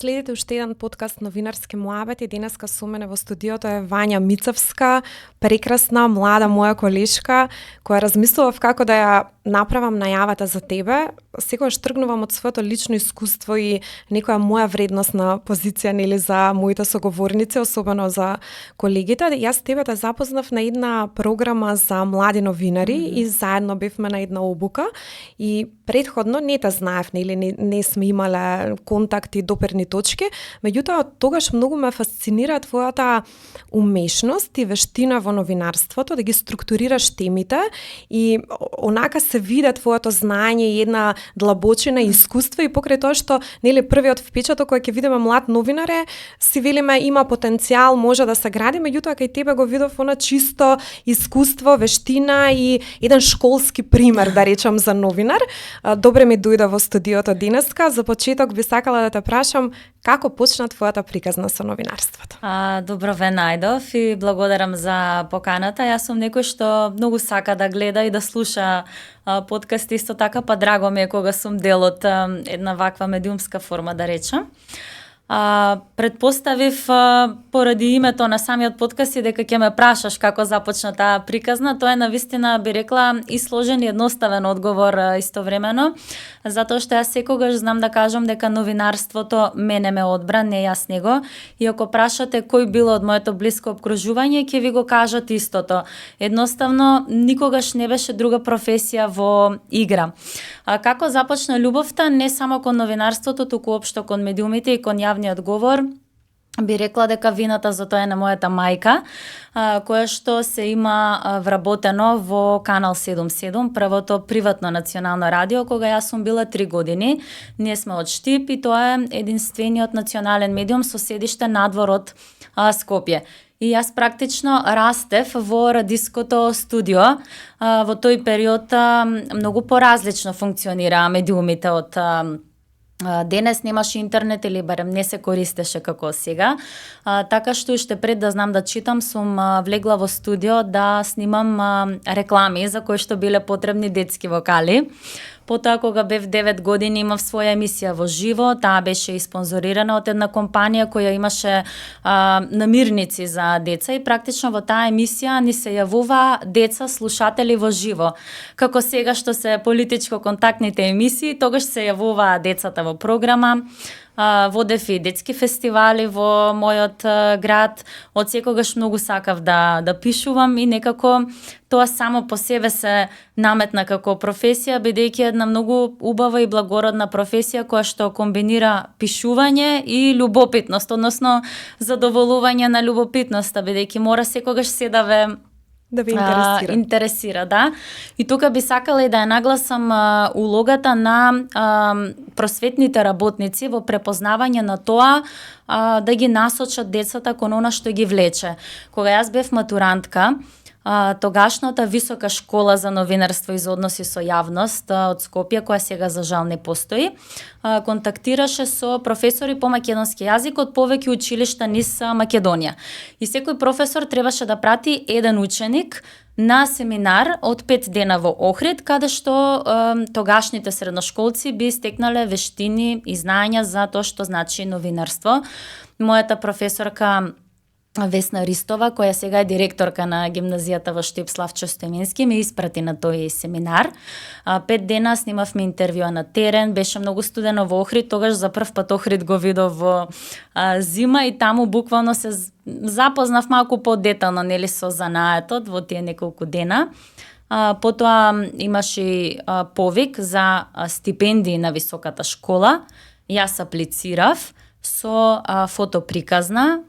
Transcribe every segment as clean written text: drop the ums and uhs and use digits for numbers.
Следите уште еден подкаст Новинарски муабет и денеска со мене во студиото е Вања Мицевска, прекрасна, млада моја колешка, која размислував како да ја направам најавата за тебе. Секогаш тргнувам од своето лично искуство и некоја моја вредностна позиција нели за моите соговорници, особено за колегите. Јас тебе те запознав на една програма за млади новинари и заедно бевме на една обука и претходно не те знаев, нели не сме имале контакти, доперни точки, меѓутоа тогаш многу ме фасцинира твојата умешност и вештина во новинарството, да ги структурираш темите и онака се види твоето знаење и една длабочина и искуство и покрај тоа што нели првиот впечаток кој ќе видиме млад новинар е, си велиме има потенцијал, може да се гради, меѓутоа кај тебе го видов она чисто искуство, вештина и еден школски пример, да речам, за новинар. Добре ми дојде во студиото денеска. За почеток би сакала да те прашам како почна твојата приказна со новинарството? Добро ве најдов и благодарам за поканата. Јас сум некој што многу сака да гледа и да слуша подкасти, исто така па драго ми е кога сум дел од една ваква медиумска форма, да речам. Предпоставив поради името на самиот подкаст и дека ќе ме прашаш како започна таа приказна. Тоа е навистина, би рекла, и сложен и едноставен одговор истовремено, затоа што јас секогаш знам да кажам дека новинарството мене ме одбра, не јас него. И ако прашате кој било од моето блиско обкружување, ќе ви го кажат истото. Едноставно, никогаш не беше друга професија во игра. Како започна љубовта не само кон новинарството, туку општо кон медиумите и кон јавниот говор, би рекла дека вината за тоа е на мојата мајка, која што се има вработено во Канал 77, првото приватно национално радио, кога јас сум била 3 години. Ние сме од Штип и тоа е единствениот национален медиум со седиште надвор од Скопје. И јас практично растев во радиското студио. Во тој период многу поразлично функционираа медиумите од денес, немаше интернет или барем не се користеше како сега. Така што уште пред да знам да читам сум влегла во студио да снимам реклами за кои што биле потребни детски вокали. Потоа кога бев 9 години имав своја емисија во живо, таа беше испонзорирана од една компанија која имаше намирници за деца и практично во таа емисија ни се јавува деца слушатели во живо. Како сега што се политичко контактните емисии, тогаш се јавуваа децата во програма. Водев и детски фестивали во мојот град. Од секогаш многу сакав да пишувам и некако тоа само по себе се наметна како професија, бидејќи една многу убава и благородна професија која што комбинира пишување и љубопитност, односно задоволување на љубопитноста, бидејќи мора секогаш се да ве интересира, да. И тука би сакала и да ја нагласам улогата на просветните работници во препознавање на тоа да ги насочат децата кон она што ги влече. Кога јас бев матурантка, тогашната висока школа за новинарство и за односи со јавност од Скопје, која сега за жал не постои, контактираше со професори по македонски јазик од повеќе училишта низ Македонија. И секој професор требаше да прати еден ученик на семинар од 5 дена во Охрид, каде што тогашните средношколци би стекнале вештини и знаења за тоа што значи новинарство. Мојата професорка Весна Ристова, која сега е директорка на гимназијата во Штип Славчо Стоименски, ме испрати на тој семинар. 5 дена снимавме интервјуа на терен, беше многу студено во Охрид, тогаш за прв пат Охрид го видов во зима и таму буквално се запознав малку подетално нели со занаетот во тие неколку дена. Потоа имаше повик за стипендии на високата школа. Јас аплицирав со фотоприказна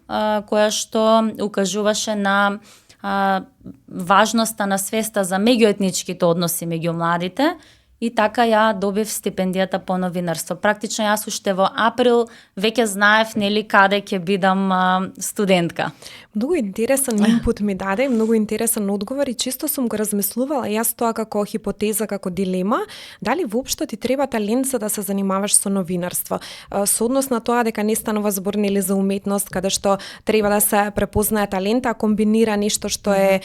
која што укажуваше на важноста на свеста за меѓуетничките односи меѓу младите и така ја добив стипендијата по новинарство. Практично јас уште во април веќе знаев нели каде ќе бидам студентка. Многу интересен инпут ми даде, многу интересен одговор и често сум го размислувала јас тоа како хипотеза, како дилема, дали воопшто ти треба талент за да се занимаваш со новинарство. Со однос на тоа дека не станува збор нели за уметност, каде што треба да се препознае талент, а комбинира нешто што е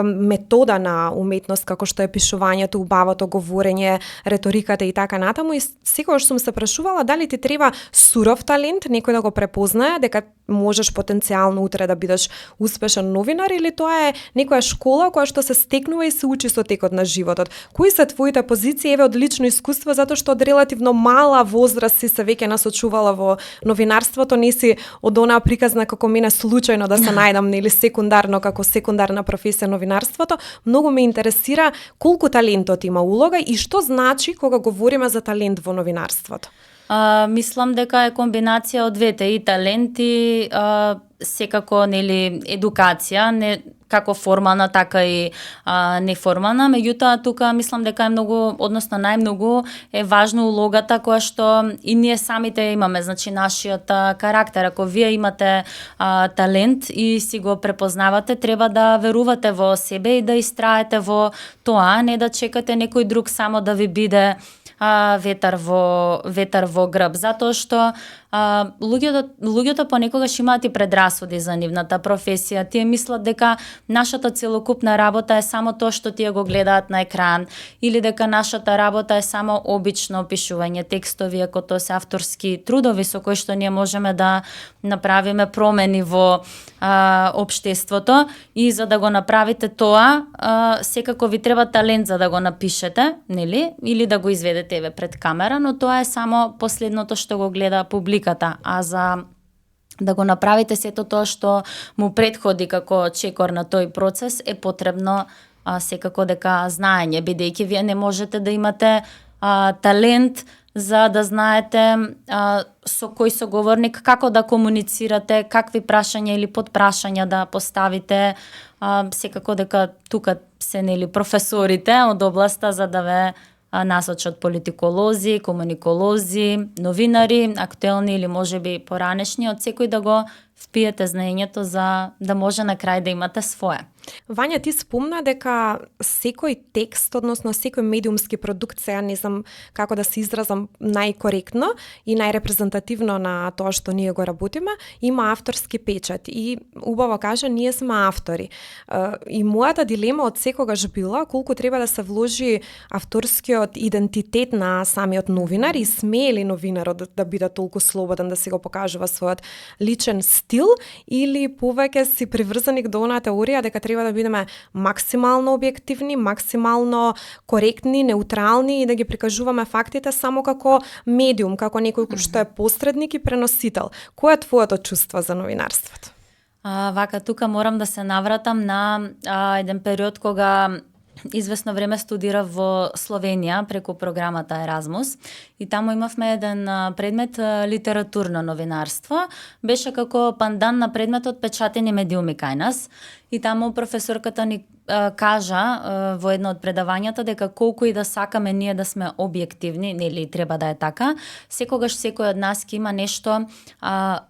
метода на уметност, како што е пишувањето, убавото говорење, е реториката и така натаму, и секогаш сум се прашувала дали ти треба суров талент, некој да го препознае дека можеш потенцијално утре да бидеш успешен новинар, или тоа е некоја школа која што се стекнува и се учи со текот на животот. Кои се твоите позиции, еве од лично искуство, затоа што од релативно мала возраст си се веќе насочувала во новинарството, не си од онаа приказна како мене случајно да се најдам нели секундарно како секундарна професија новинарството. Многу ме интересира колку талентот има улога и што значи кога говориме за талент во новинарството. Мислам дека е комбинација од двете, и талент и секако нели едукација, не како формална, така и неформална. Меѓутоа тука мислам дека е многу, односно најмногу е важна улогата која што и ние самите имаме, значи нашиот карактер. Ако вие имате талент и си го препознавате, треба да верувате во себе и да истраете во тоа, не да чекате некој друг само да ви биде ветар во грб, затоа што луѓето понекогаш имаат и предрасуди за нивната професија. Тие мислат дека нашата целокупна работа е само тоа што тие го гледаат на екран, или дека нашата работа е само обично пишување текстови, ако тоа се авторски трудови со кои што ние можеме да направиме промени во општеството, и за да го направите тоа, секако ви треба талент за да го напишете, нели, или да го изведете еве пред камера, но тоа е само последното што го гледа публиката, а за да го направите сето тоа што му претходи како чекор на тој процес е потребно секако дека знаење, бидејќи вие не можете да имате талент за да знаете со кој соговорник како да комуницирате, какви прашања или подпрашања да поставите. Секако дека тука се нели професорите од областа за да ве насочат политиколози, комуниколози, новинари, актуелни или можеби поранешни, од секој да го впиете знаењето за да може на крај да имате свое. Вања, ти спомна дека секој текст, односно секој медиумски продукт, сега не знам како да се изразам најкоректно и најрепрезентативно на тоа што ние го работиме, има авторски печат и убаво кажа, ние сме автори. И мојата дилема од секогаш била колку треба да се вложи авторскиот идентитет на самиот новинар и смее ли новинарот да биде толку слободен да си го покажува својот личен стил, или повеќе си приврзаник до онаа теорија дека треба да бидеме максимално објективни, максимално коректни, неутрални и да ги прикажуваме фактите само како медиум, како некој што е посредник и преносител. Кој е твоето чувство за новинарството? Вака, тука морам да се навратам на еден период кога известно време студирав во Словенија преку програмата Еразмус и таму имавме еден предмет литературно новинарство. Беше како пандан на предметот печатени медиуми кај нас и таму професорката ни кажа во едно од предавањата дека колку и да сакаме ние да сме објективни, нели треба да е така, секогаш секој од нас ќе има нешто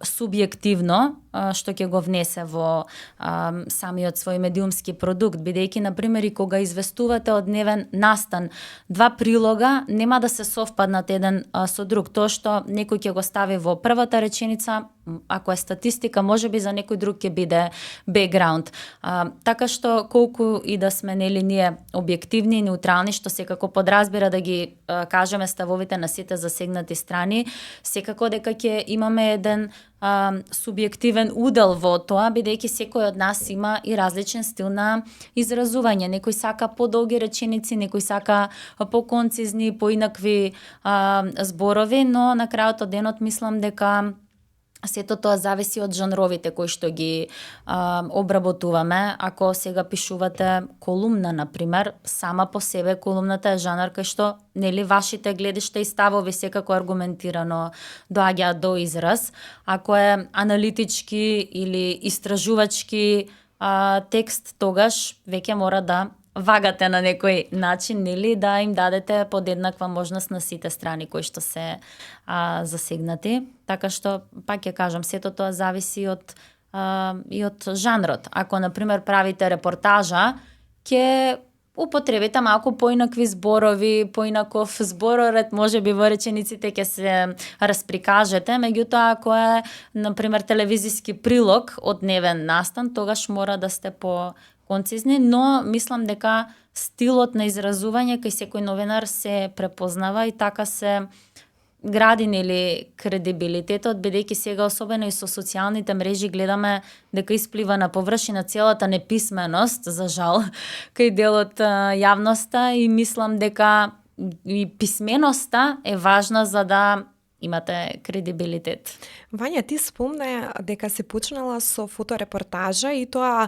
субјективно што ќе го внесе во самиот свој медиумски продукт, бидејќи на пример и кога известувате од дневен настан, два прилога нема да се совпаднат еден со друг. Тоа што некој ќе го стави во првата реченица, ако е статистика, можеби за некој друг ќе биде бекграунд. Така што колку и да сме нели ние објективни и неутрални, што секако подразбира да ги кажеме ставовите на сите засегнати страни, секако дека ќе имаме еден субјективен удел во тоа, бидејќи секој од нас има и различен стил на изразување. Некој сака подолги реченици, некој сака поконцизни, поинакви зборови, но на крајот од денот мислам дека сето тоа зависи од жанровите кои што ги обработуваме. Ако сега пишувате колумна, например, сама по себе колумната е жанр кај што нели вашите гледишта и ставови секако аргументирано доаѓаат до израз. Ако е аналитички или истражувачки текст, тогаш веќе мора да вагате на некој начин, нели, да им дадете подеднаква можност на сите страни кои што се засегнати. Така што, пак ќе кажам, сето тоа зависи и од жанрот. Ако, например, правите репортажа, ќе употребите малку поинакви зборови, поинаков збороред, можеби во речениците ќе се расприкажете, меѓутоа ако е, например, телевизиски прилог од дневен настан, тогаш мора да сте концизни, но мислам дека стилот на изразување кај секој новинар се препознава и така се гради нели кредибилитетот, бидејќи сега особено и со социјалните мрежи гледаме дека исплива на површина целата неписменост, за жал, кај дел од јавноста, и мислам дека и писменоста е важна за да имате кредибилитет. Вања, ти спомна дека си почнала со фоторепортажа и тоа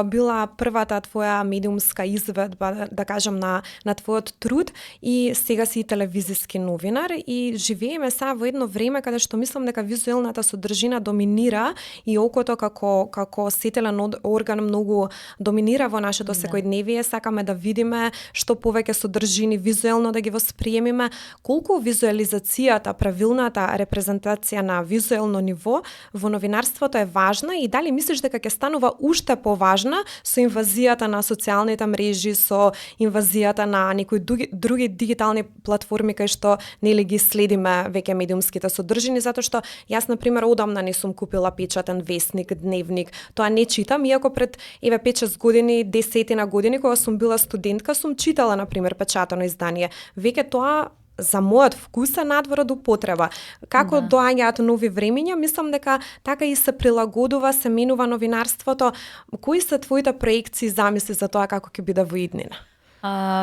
била првата твоја медиумска изведба, да кажам, на твојот труд, и сега си и телевизиски новинар, и живееме сега во едно време каде што мислам дека визуелната содржина доминира и окото како сетелен орган многу доминира во нашето секојдневие. Сакаме да видиме што повеќе содржини визуелно да ги восприемиме. Колку визуализацијата, правилната репрезентација на визуелно ниво во новинарството е важна, и дали мислиш дека ќе станува уште поважна со инвазијата на социјалните мрежи, со инвазијата на некои други дигитални платформи кај што нели ги следиме веќе медиумските содржини, затоа што јас на пример одамна не сум купила печатен весник, дневник. Тоа не читам, иако пред 5-6 години, 10 години кога сум била студентка, сум читала на пример печатено издание. Веќе тоа за мојот вкус е надвор од употреба. Како доаѓаат нови времиња, мислам дека така и се прилагодува, се менува новинарството. Кои се твоите проекции, замисли за тоа како ќе биде во иднина?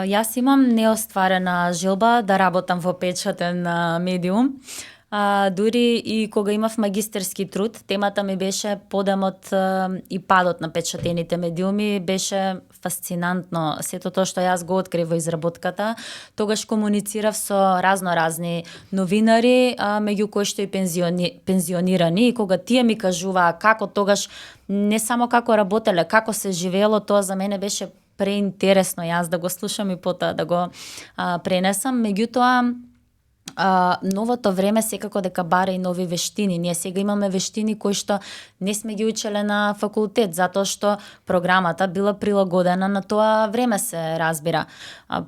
Јас имам неостварена желба да работам во печатен медиум. Дури и кога имав магистерски труд, темата ми беше подемот и падот на печатените медиуми, беше фасцинантно сето тоа што јас го открив во изработката. Тогаш комуницирав со разни новинари, меѓу кои што и пензионирани, и кога тие ми кажуваа како тогаш не само како работеле, како се живеело, тоа за мене беше преинтересно јас да го слушам и потоа да го пренесам. Меѓутоа, новото време секако дека бара и нови вештини. Ние сега имаме вештини кои што не сме ги учеле на факултет, затоа што програмата била прилагодена на тоа време, се разбира.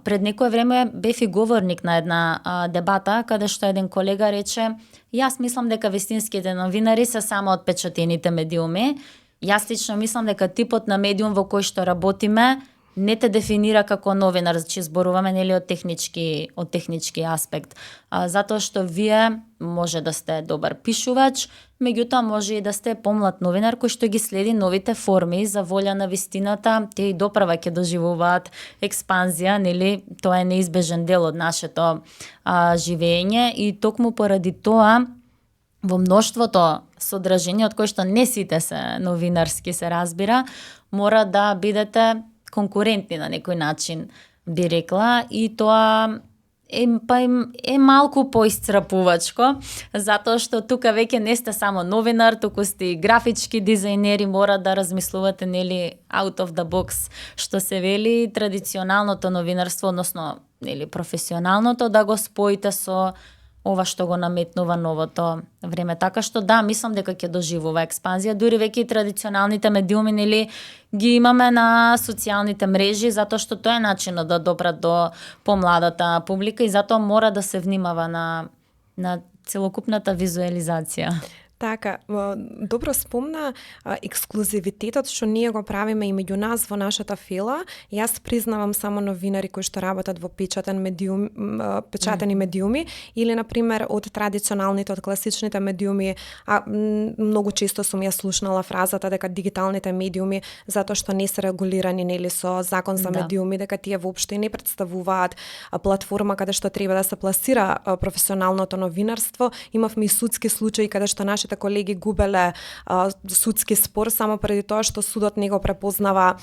Пред некое време бев и говорник на една дебата, каде што еден колега рече: јас мислам дека вистинските новинари се само од печатените медиуми. Јас лично мислам дека типот на медиум во кој што работиме не те дефинира како новинар, значи зборуваме нели од технички аспект. Затоа што вие може да сте добар пишувач, меѓутоа може и да сте помлад новинар кој што ги следи новите форми за волја на вистината, те и доправа ќе доживуваат експанзија, нели тоа е неизбежен дел од нашето живење, и токму поради тоа во мноштвото содржини, од кои што не сите се новинарски, се разбира, мора да бидете конкурентни на некој начин, би рекла, и тоа е малку поисцрапувачко, затоа што тука веќе не сте само новинар, туку сте и графички дизајнери, мора да размислувате нели out of the box, што се вели, традиционалното новинарство, односно нели професионалното, да го споите со ова што го наметнува новото време. Така што да, мислам дека ќе доживува експанзија, дури веќе и традиционалните медиуми нели ги имаме на социјалните мрежи, затоа што тоа е начинот да допрат до помладата публика, и затоа мора да се внимава на целокупната визуализација. Така, добро спомна ексклузивитетот што ние го правиме и меѓу нас во нашата фила. Јас признавам само новинари кои што работат во печатени медиуми, или на пример од традиционалните, од класичните медиуми. Многу често сум ја слушнала фразата дека дигиталните медиуми, затоа што не се регулирани нели со закон за медиуми, дека тие воопшто не представуваат платформа каде што треба да се пласира професионалното новинарство. Имавме и судски случаи каде што нашите колеги губеле судски спор само преди тоа што судот не ја препознава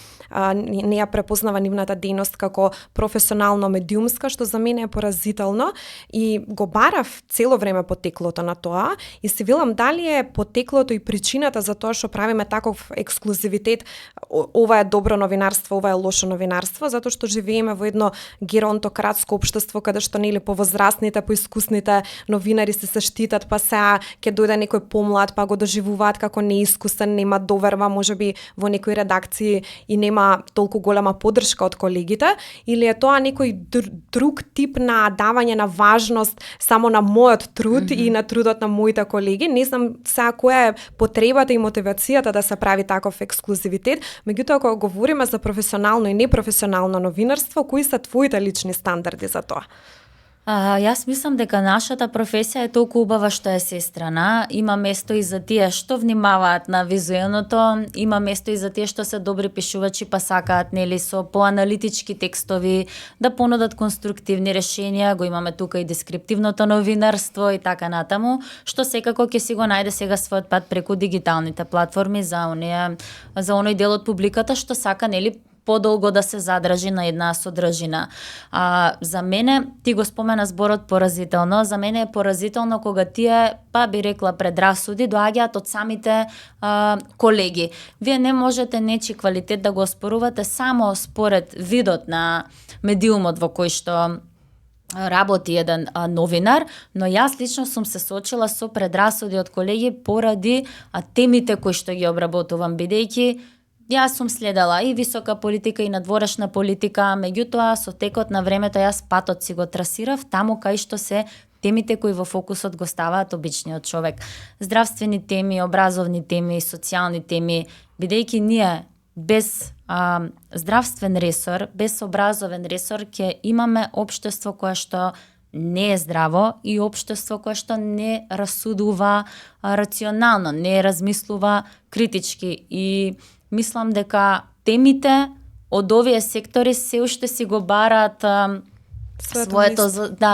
нивната дејност како професионално медиумска, што за мене е поразително, и го барав цело време потеклото на тоа, и се велам дали е потеклото и причината за тоа што правиме таков ексклузивитет, ова е добро новинарство, ова е лошо новинарство, затоа што живееме во едно геронтократско општество каде што нели повозрастните, поискусните новинари се штитат, па сега ќе дојде некој помлад, па го доживуваат како неискусен, нема доверба, можеби во некои редакции и нема толку голема поддршка од колегите, или е тоа некој друг тип на давање на важност само на мојот труд и на трудот на моите колеги? Не знам сега која е потребата и мотивацијата да се прави таков ексклузивитет, меѓутоа кога говориме за професионално и непрофесионално новинарство, кои се твоите лични стандарди за тоа? Јас мислам дека нашата професија е толку убава што е сестрана. Има место и за тие што внимаваат на визуелното, има место и за тие што се добри пишувачи па сакаат нели со поаналитички текстови да понудат конструктивни решенија. Го имаме тука и дескриптивното новинарство и така натаму, што секако ќе си го најде сега својот пат преку дигиталните платформи за оној дел од публиката што сака нели подолго да се задржи на една содржина. За мене, ти го спомена зборот поразително, за мене е поразително кога тие, па би рекла предрасуди, доаѓаат од самите колеги. Вие не можете нечи квалитет да го оспорувате само според видот на медиумот во кој што работи еден новинар, но јас лично сум се соочила со предрасуди од колеги поради темите кои што ги обработувам, бидејќи јас сум следела и висока политика и надворешна политика, меѓутоа со текот на времето јас патот си го трасирав таму кај што се темите кои во фокусот го ставаат обичниот човек. Здравствени теми, образовни теми, социјални теми, бидејќи ние без здравствен ресор, без образовен ресор ќе имаме општество кое што не е здраво и општество кое што не расудува рационално, не размислува критички и мислам дека темите од овие сектори се уште си го бараат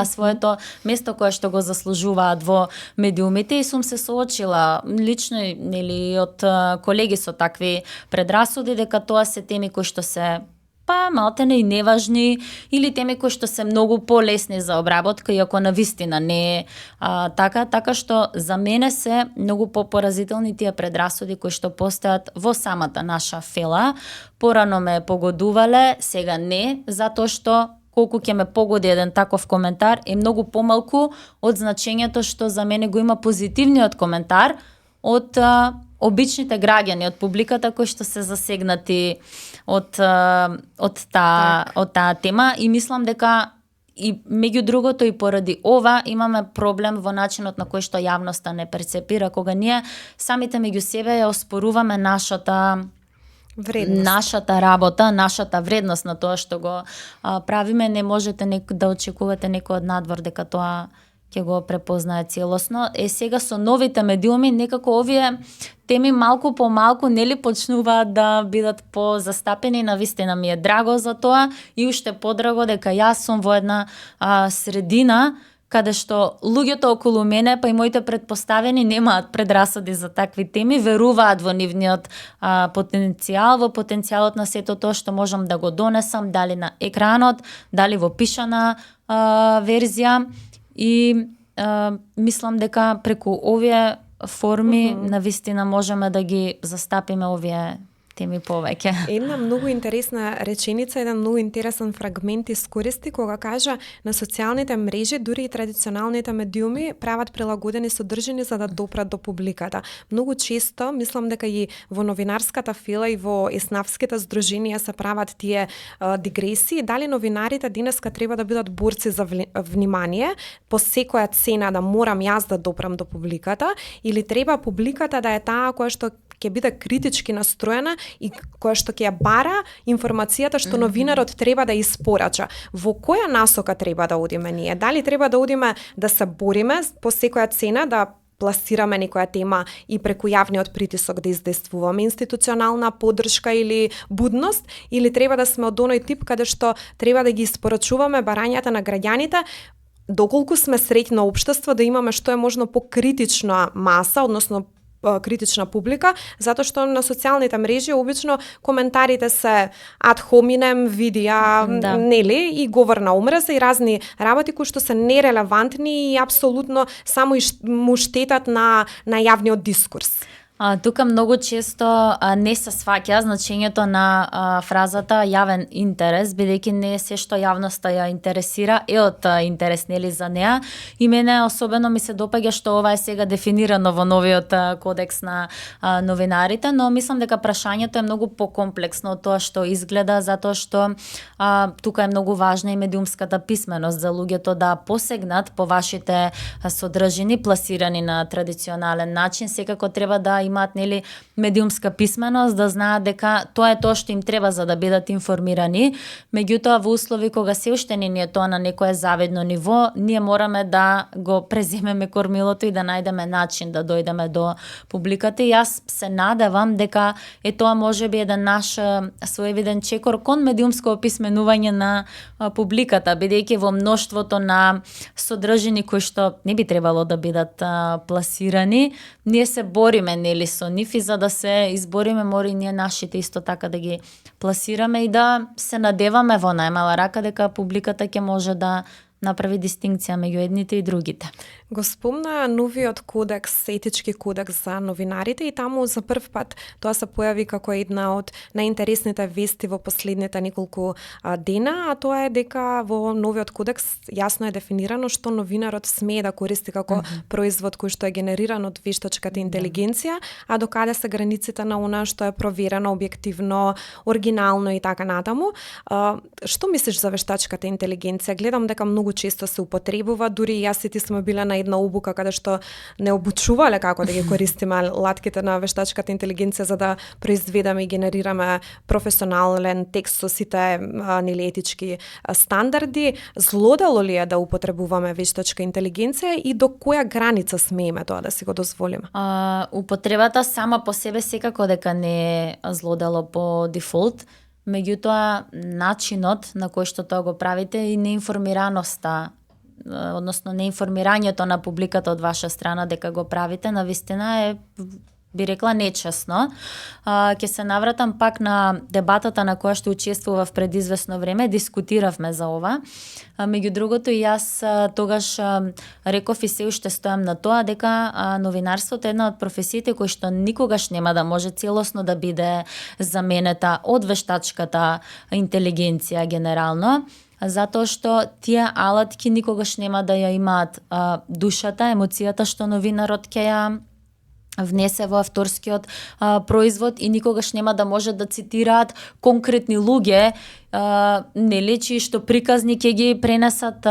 своето место кое што го заслужуваат во медиумите и сум се соочила лично нели од колеги со такви предрасуди дека тоа се теми кои што се малтене и неважни или теми кои што се многу полесни за обработка, иако навистина не е така што за мене се многу попоразителни тие предрасуди кои што постојат во самата наша фела. Порано ме погодувале, сега не, затоа што колку ќе ме погоди еден таков коментар е многу помалку од значењето што за мене го има позитивниот коментар од обичните граѓани, од публиката кои што се засегнати од таа тема и мислам дека и меѓу другото и поради ова имаме проблем во начинот на кој што јавноста не перцепира кога ние самите меѓу себе ја оспоруваме нашата работа, нашата вредност на тоа што го правиме, не можете да очекувате некој од надвор дека тоа ќе го препознае целосно. Сега со новите медиуми некако овие теми малку по малку нели почнуваат да бидат позастапени, навистина ми е драго за тоа и уште подраго дека јас сум во една средина каде што луѓето околу мене, па и моите претпоставени немаат предрасуди за такви теми, веруваат во нивниот потенцијал, во потенцијалот на сето тоа што можам да го донесам, дали на екранот, дали во пишана верзија. И мислам дека преку овие форми навистина можеме да ги застапиме овие теми повеќе. Една многу интересна реченица, еден многу интересен фрагмент искористи кога кажа на социјалните мрежи, дури и традиционалните медиуми прават прилагодени содржини за да допрат до публиката. Многу често, мислам дека и во новинарската фила и во еснавските здруженија се прават тие дигресии, дали новинарите денеска треба да бидат борци за внимание, по секоја цена да морам јас да допрам до публиката, или треба публиката да е таа која што ќе биде критички настроена и која што ќе ја бара информацијата што новинарот треба да испорача. Во која насока треба да одиме ние? Дали треба да одиме да се бориме по секоја цена да пласираме некоја тема и преку јавниот притисок да издействуваме институционална поддршка или будност, или треба да сме од оној тип каде што треба да ги испорачуваме барањата на граѓаните, доколку сме среќно општество да имаме што е можно покритична маса, односно критична публика, затоа што на социјалните мрежи обично коментарите се ad hominem, видеа, нели, и говор на омраза и разни работи кои што се нерелевантни и апсолутно само му штетат на јавниот дискурс. Тука многу често не се сваќа значењето на фразата јавен интерес, бидејќи не се што јавноста ја интересира е од интерес нели за неа. И мене особено ми се допаѓа што ова е сега дефинирано во новиот кодекс на новинарите, но мислам дека прашањето е многу покомплексно од тоа што изгледа, затоа што тука е многу важна и медиумската писменост за луѓето да посегнат по вашите содржини пласирани на традиционален начин. Секако треба да имаат нели медиумска писменост, да знаат дека тоа е тоа што им треба за да бидат информирани. Меѓутоа во услови кога се уште не е тоа на некое завидно ниво, ние мораме да го преземеме кормилото и да најдеме начин да дојдеме до публиката. И јас се надевам дека тоа можеби еден наш своевиден чекор кон медиумско описменување на публиката, бидејќи во мноштвото на содржини кои што не би требало да бидат пласирани, ние се бориме нели со нив и за да се избориме мори ние нашите исто така да ги пласираме и да се надеваме во најмала рака дека публиката ќе може да направи дистинкција меѓу едните и другите. Го спомна новиот кодекс, етички кодекс за новинарите и таму за прв пат тоа се појави како една од најинтересните вести во последните неколку дена, а тоа е дека во новиот кодекс јасно е дефинирано што новинарот смее да користи како производ кој што е генериран од вештачката интелигенција, а докаде се границите на она што е проверено, објективно, оригинално и така натаму. Што мислиш за вештачката интелигенција? Гледам дека многу често се употребува, дури јас и ти сме биле на една обука каде што не обучувале како да ги користиме латките на вештачката интелигенција за да произведеме и генерираме професионален текст со сите нели етички стандарди. Злодало ли е да употребуваме вештачка интелигенција и до која граница смееме тоа да си го дозволиме? Употребата сама по себе секако дека не е злодало по дефолт. Меѓутоа, начинот на кој што тоа го правите и неинформираноста, односно неинформирањето на публиката од ваша страна дека го правите, навистина е, би рекла, нечесно. Ќе се навратам пак на дебатата на која што учествував пред известно време, дискутиравме за ова. Меѓу другото, и јас тогаш реков и се уште стојам на тоа дека новинарството е една од професиите кои што никогаш нема да може целосно да биде заменета од вештачката интелигенција генерално, затоа што тие алатки никогаш нема да ја имаат душата, емоцијата што новинарот ќе ја внесе во авторскиот производ и никогаш нема да може да цитираат конкретни луѓе, нели, чии што приказни ќе ги пренесат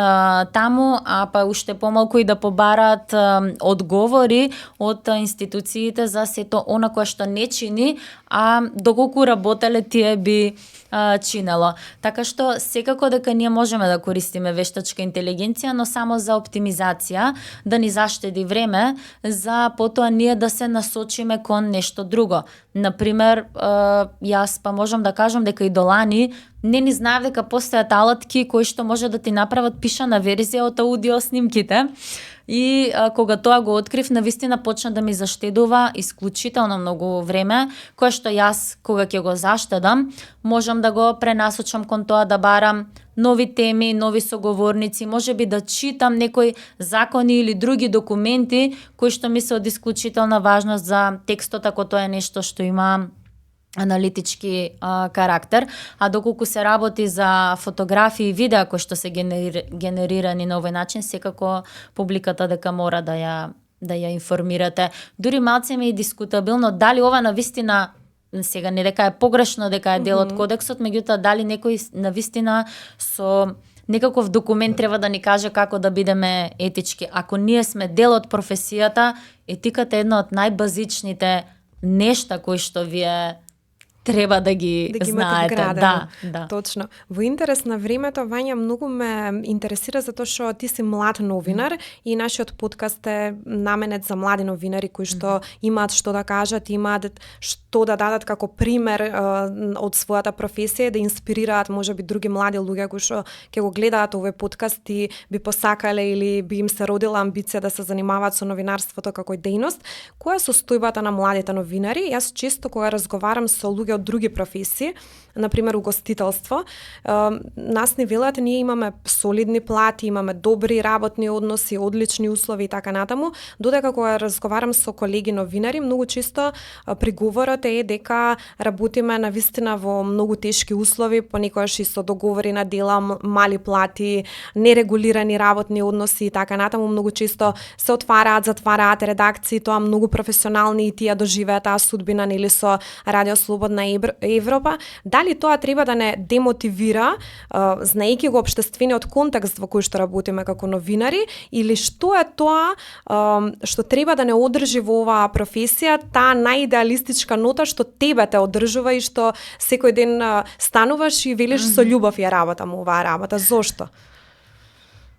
таму, а па уште помалку и да побараат одговори од институциите за сето она кое што не чини, а доколку работеле тие би чинело. Така што секако дека ние можеме да користиме вештачка интелигенција, но само за оптимизација, да ни заштеди време за потоа ние да се насочиме кон нешто друго. Например, јас па можам да кажам дека и долани не ни знаев дека постојат алатки кои што може да ти направат пишана верзија од аудио снимките. И кога тоа го открив, навистина почна да ми заштедува исклучително многу време, кое што јас, кога ќе го заштедам, можам да го пренасочам кон тоа да барам нови теми, нови соговорници, можеби да читам некои закони или други документи кои што ми се од исклучителна важност за текстот, ако тоа е нешто што има аналитички карактер, а доколку се работи за фотографии и видеа кои што се генерирани на овој начин, секако публиката дека мора да ја информирате. Дури малце ми е дискутабилно дали ова навистина, сега не дека е погрешно дека е дел од кодексот, меѓутоа дали некој навистина со некаков документ треба да ни каже како да бидеме етички. Ако ние сме дел од професијата, етиката е една од најбазичните нешта кои што вие треба да ги знаете. Да. Точно. Во интерес на времето, Вања, многу ме интересира затоа што ти си млад новинар и нашиот подкаст е наменет за млади новинари кои што имаат што да кажат, имаат што да дадат како пример од својата професија, да инспирираат можеби други млади луѓе кои што ќе го гледаат овој подкаст и би посакале или би им се родила амбиција да се занимаваат со новинарството како дејност. Која е состојбата на младите новинари? Јас често кога разговарам со луѓе од други професии, например угостителство. Нас ни велат, ние имаме солидни плати, имаме добри работни односи, одлични услови и така натаму, додека кога разговарам со колеги новинари, многу често приговорот е дека работиме навистина во многу тешки услови, понекогаш и со договори на дела, мали плати, нерегулирани работни односи и така натаму. Многу често се отвараат, затвараат редакции, тоа многу професионални и тие доживеат таа судбина нели со Радио Слободна Европа. Дали тоа треба да не демотивира, знаејќи го општествениот контекст во кој што работиме како новинари, или што е тоа што треба да не одржи во оваа професија, таа најидеалистичка нота што тебе те одржува и што секој ден стануваш и велиш со љубов ја работам оваа работа. Зошто?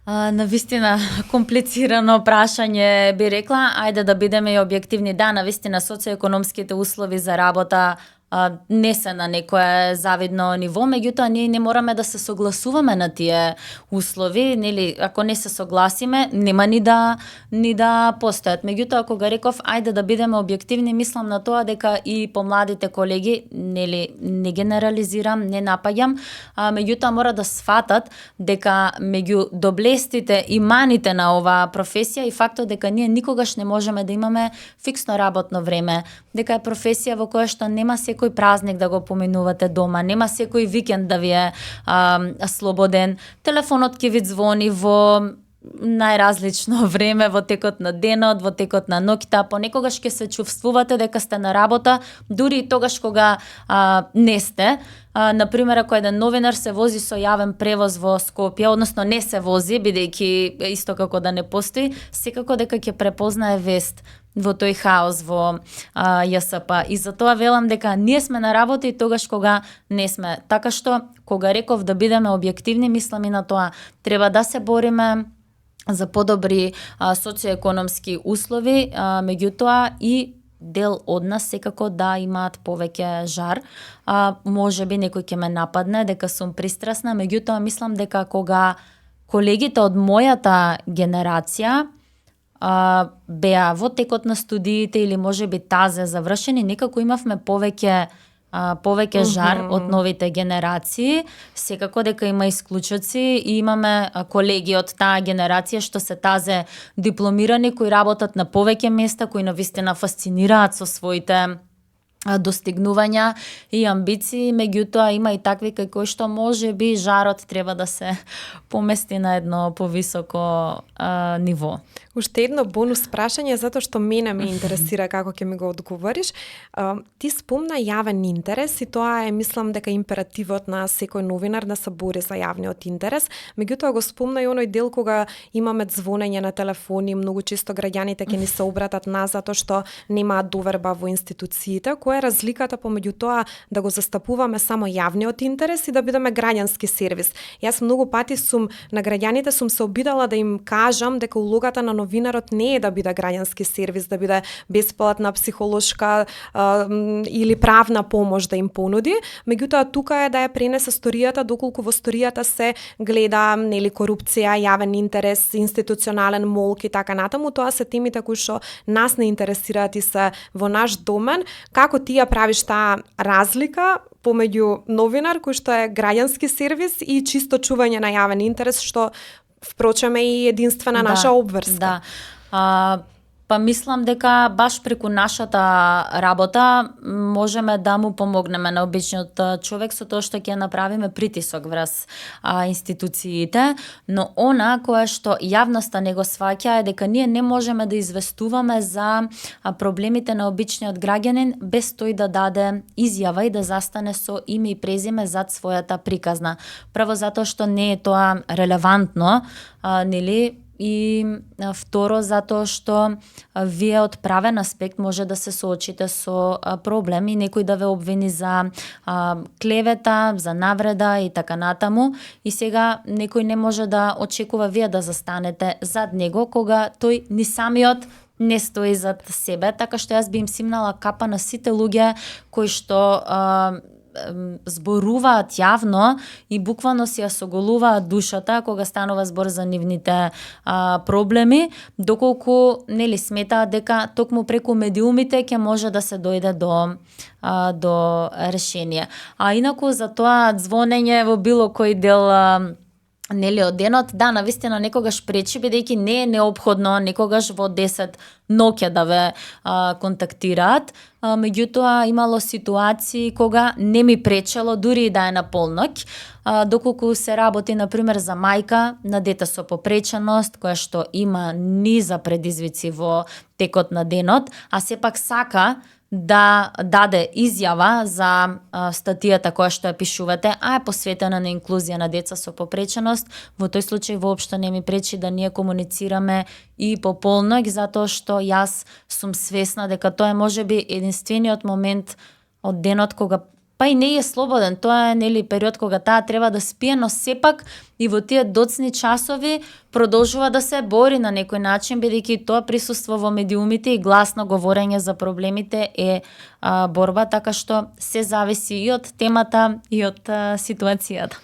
Навистина комплицирано прашање би рекла, ајде да бидеме и објективни. Да, навистина социоекономските услови за работа не се на некое завидно ниво, меѓутоа ние не мораме да се согласуваме на тие услови, нели, ако не се согласиме, нема ни да постојат. Меѓутоа, кога реков ајде да бидеме објективни, мислам на тоа дека и помладите колеги, нели, не генерализирам, не напаѓам, меѓутоа мора да сфатат дека меѓу доблестите и маните на оваа професија и фактот дека ние никогаш не можеме да имаме фиксно работно време, дека е професија во која што нема секој празник да го поминувате дома, нема секој викенд да ви е слободен, телефонот ќе ви звони во најразлично време, во текот на денот, во текот на ноќта, понекогаш ќе се чувствувате дека сте на работа, дури и тогаш кога не сте. Например, ако еден новинар се вози со јавен превоз во Скопје, односно не се вози, бидејќи исто како да не постои, секако дека ќе препознае вест во тој хаос во ЈСП. И затоа велам дека ние сме на работа и тогаш кога не сме. Така што, кога реков да бидеме објективни, мислам и на тоа. Треба да се бориме за подобри социоекономски услови, меѓутоа и дел од нас секако да имаат повеќе жар. Може би некој ќе ме нападне дека сум пристрасна, меѓутоа мислам дека кога колегите од мојата генерација беа во текот на студиите или може би тазе завршени, некако имавме повеќе жар од новите генерации. Секако дека има исклучоци и имаме колеги од таа генерација што се тазе дипломирани, кои работат на повеќе места, кои навистина фасцинираат со своите достигнувања и амбиции, меѓутоа има и такви кај кои што може би жарот треба да се помести на едно повисоко ниво. Уште едно бонус прашање, затоа што мене ме интересира како ќе ми го одговориш. Ти спомна јавен интерес и тоа е, мислам дека императивот на секој новинар да се бори за јавниот интерес. Меѓутоа го спомна и оној дел кога имаме звонење на телефони, многу често граѓаните ќе ни се обратат нас затоа што немаат доверба во институциите. Која е разликата помеѓу тоа да го застапуваме само јавниот интерес и да бидеме граѓански сервис? Јас многу пати сум на граѓаните сум се обидала да им кажам дека улогата на новинарот не е да биде граѓански сервис, да биде бесплатна психолошка или правна помош да им понуди, меѓутоа тука е да ја пренесе сторијата доколку во сторијата се гледа нели корупција, јавен интерес, институционален молк и така натаму. Тоа се темите кои што нас не интересираат и се во наш домен. Како ти ја правиш таа разлика помеѓу новинар кој што е граѓански сервис и чисто чување на јавен интерес, што впрочем е и единствена наша обврска? Да. Па мислам дека баш преку нашата работа можеме да му помогнеме на обичниот човек со тоа што ќе направиме притисок врз институциите, но она кое што јавноста не го сваќа е дека ние не можеме да известуваме за проблемите на обичниот граѓанин без тој да даде изјава и да застане со име и презиме зад својата приказна. Прво затоа што не е тоа релевантно, нели? И второ, затоа што вие од правен аспект може да се соочите со проблем и некој да ве обвини за клевета, за навреда и така натаму. И сега некој не може да очекува вие да застанете зад него, кога тој ни самиот не стои зад себе. Така што јас би им симнала капа на сите луѓе кои што зборуваат јавно и буквално си ја соголуваат душата кога станува збор за нивните проблеми, доколку нели сметаат дека токму преку медиумите ќе може да се дојде до решение. А инаку за тоа звонење во било кој дел нели од денот, да, навистина некогаш пречи, бидејќи не е неопходно некогаш во 10 ноќе да ве контактираат. Меѓутоа имало ситуации кога не ми пречело дури и да е на полноќ, доколку се работи например за мајка на дете со попреченост, која што има низа предизвици во текот на денот, а сепак сака да даде изјава за статијата која што ја пишувате, а е посветена на инклузија на деца со попреченост. Во тој случај воопшто не ми пречи да ние комуницираме и по полноќ, затоа што јас сум свесна дека тоа е можеби единствениот момент од денот кога па и не е слободен, тоа е нели период кога таа треба да спие, но сепак и во тие доцни часови продолжува да се бори на некој начин, бидејќи тоа присуство во медиумите и гласно говорење за проблемите е борба, така што се зависи и од темата и од ситуацијата.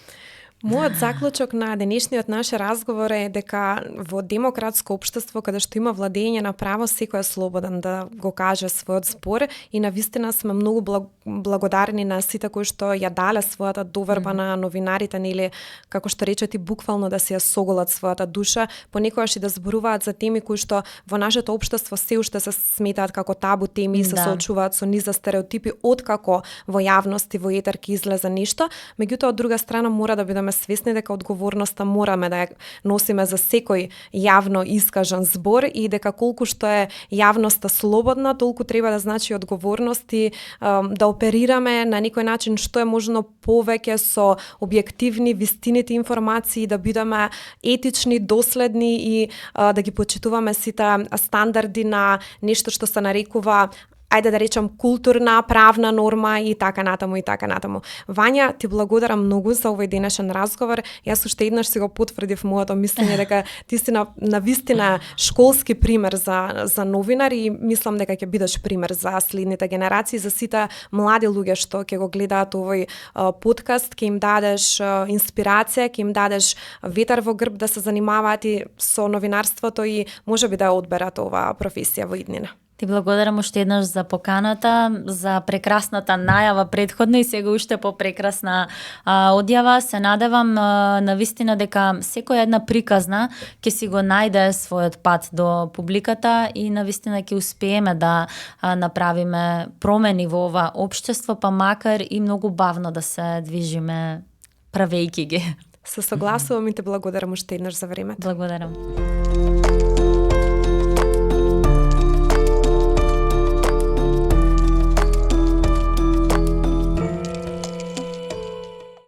Мојот заклучок на денешниот наш разговор е дека во демократско општество каде што има владење на право, секој е слободен да го каже својот збор и навистина сме многу благодарни на сите кои што ја дале својата доверба на новинарите, нели како што речете буквално да се ја соголат својата душа, понекогаш и да зборуваат за теми кои што во нашето општество се уште се сметаат како табу теми и се соочуваат со низа стереотипи откако во јавност и во етер ќе излезе нешто. Меѓутоа од друга страна мора да бидеме свесни дека одговорноста мораме да ја носиме за секој јавно искажан збор и дека колку што е јавноста слободна, толку треба да значи одговорност и да оперираме на некој начин што е можно повеќе со објективни, вистините информации, да бидеме етични, доследни и да ги почитуваме сите стандарди на нешто што се нарекува ајде да речам културна, правна норма и така натаму и така натаму. Вања, ти благодарам многу за овој денешен разговор. Јас уште еднаш си го потврдив моето мислење дека ти си на вистина школски пример за новинар и мислам дека ќе бидеш пример за следните генерации, за сите млади луѓе што ќе го гледаат овој подкаст, ќе им дадеш инспирација, ќе им дадеш ветер во грб да се занимаваат и со новинарството и можеби да одберат оваа професија во иднина. Ти благодарам уште еднаш за поканата, за прекрасната најава предходно и сега уште попрекрасна одјава. Се надевам навистина дека секоја една приказна ќе си го најде својот пат до публиката и навистина ќе успееме да направиме промени во ова општество, па макар и многу бавно да се движиме правејќи ги. Се согласувам и те благодарам уште еднаш за времето. Благодарам.